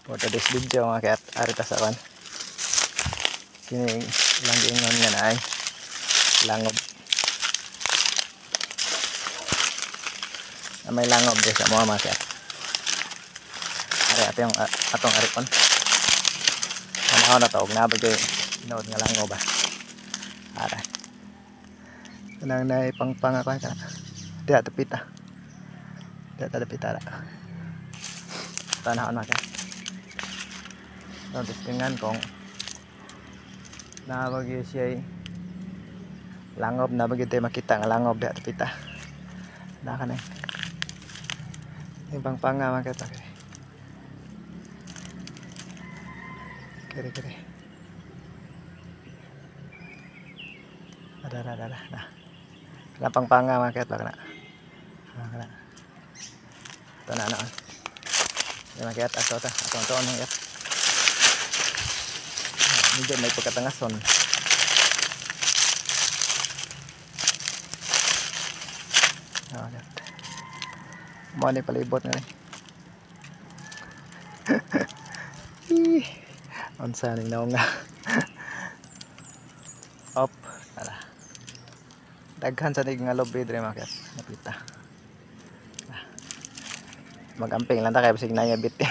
For today's video mga kayat, ari ta sa kan. Kini ilang giingon nga naay langob. Na may langob diri sa mga kayat. Ari atong atong aripon. Panahon na to og naa ba gyud tinuod nga langob ba. Ara. Kanang naay pangpang ako kana. Diha dapita. Diha ta dapita ra. Tanahon mga kayat. So, testingan kung nabagyo siya langob, nabagyo tayo makita nga langob diha dapita. Na ka na yung pangpanga makita kiri. Kiri kiri. Ada ada ada ada. Kana pangpanga makita kana. Kana. Ito na na. Yung makita ato ta, ato ato ang medyo may pagkatangason. Oh, mo ni palibot nga ni. Unsa ning naong nga. Op, tara. Daghan sa nig nga lobby diri mga napita. Magamping lang ta kay bisig naya bitin.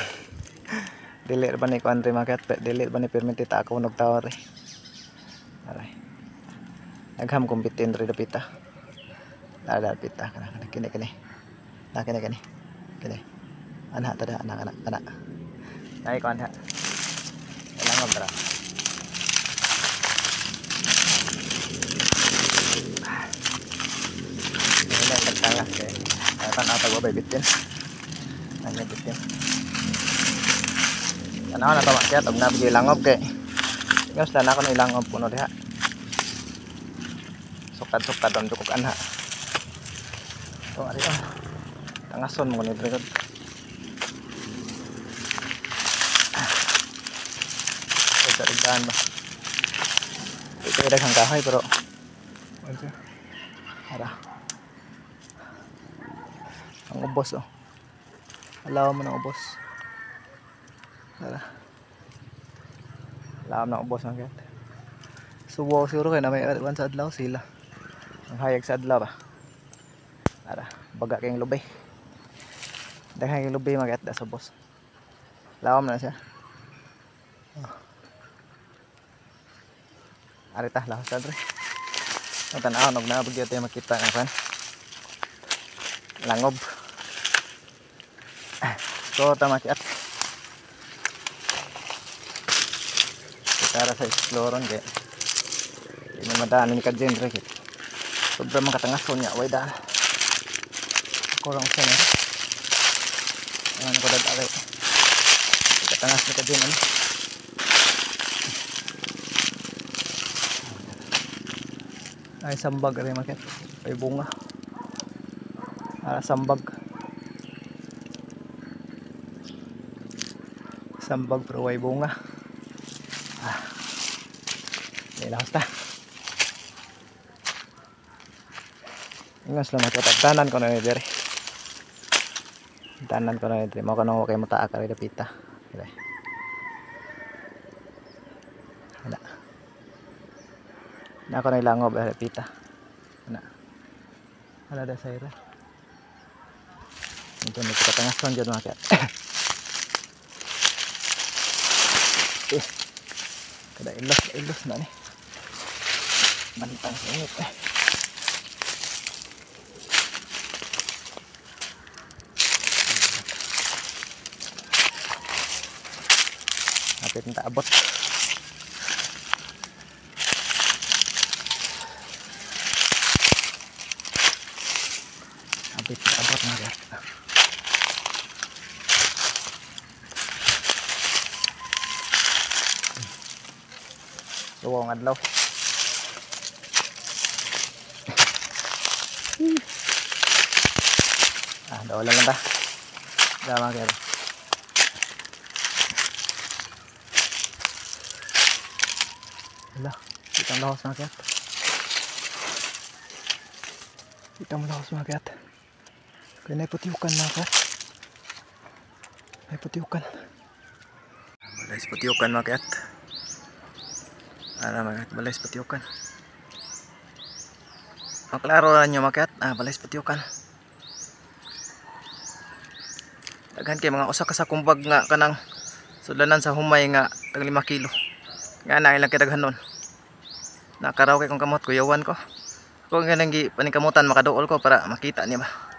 Dili ba ni kuan diri mga kat, dili ba ni permiti ta ako nog tawo ri. Aray. Nagham kong bitin diri dapita. Dara dapita kana kana kini kini. Na kini kini. Kini. Ana tada ana kana ana. Nay kuan ha. Langob tara. Ini tangah kay. Tan atag wa bitin. Nanya bitin. Tanaw na to makyat og nabigay langob kay. Ingos na ako na ilangob puno diha. Sukad-sukad on dukog anha. To ari oh. Tangason mo ni diri. Sa rigdaan ba. Ito daghang kahoy pero ano ara. Ang ubos oh. Alaw mo ng ubos. Tara. Alam na ubos ang kat. Suwo siguro kay na may adwan sa adlaw sila. Ang hayag sa adlaw ba. Tara, baga kayong lubay. Daghan kayong lubay magat da sa ubos. Lawom na siya. Oh. Arita lahos ta dre. Ang tan-aw og naa tayo makita nga kan. Langob. So ta makiat. Tara sa exploron kay di na madaan ni ka-gen dre kay sobra man katangason niya way daan. Ako lang sa niya. Ano ko dag aray. Katangas ni ka-gen ano. Ay sambag aray maket. Ay bunga. Ara sambag. Sambag pero way bunga. Ah. Ilahos ta. Ingas lang makatagtanan ko na ni diri. Tanan ko na ni diri. Mao kanang kay mataak ari dapita. Dire. Ana. Na ko na ilangob ari dapita. Ana. Ala da sayra. Ito ni katangason jud mga kat. Eh. Kada ilos ilos na ni. Bantang sa init eh. Hapit na taabot. Hapit na taabot mga kat. Suwong adlaw. Ah, daw lang ta. Dama kaya. Hala, kitang lahos mga kat. Kitang lahos mga kat. Kaya naiputiukan mga kat. Naiputiukan. Balay sa putyukan, mga kayat. Ara, mga kayat, balay sa putyukan. Maklaro na nyo, mga kayat. Ah, balay sa putyukan. Daghan kay mga usa ka sakong bag nga kanang sudlanan sa humay nga tag 5 kilo. Nga na ilang kadaghan nun. Nakaraw kay kong kamot, kuyawan ko. Kung ganang gi paningkamutan makaduol ko para makita niya ba.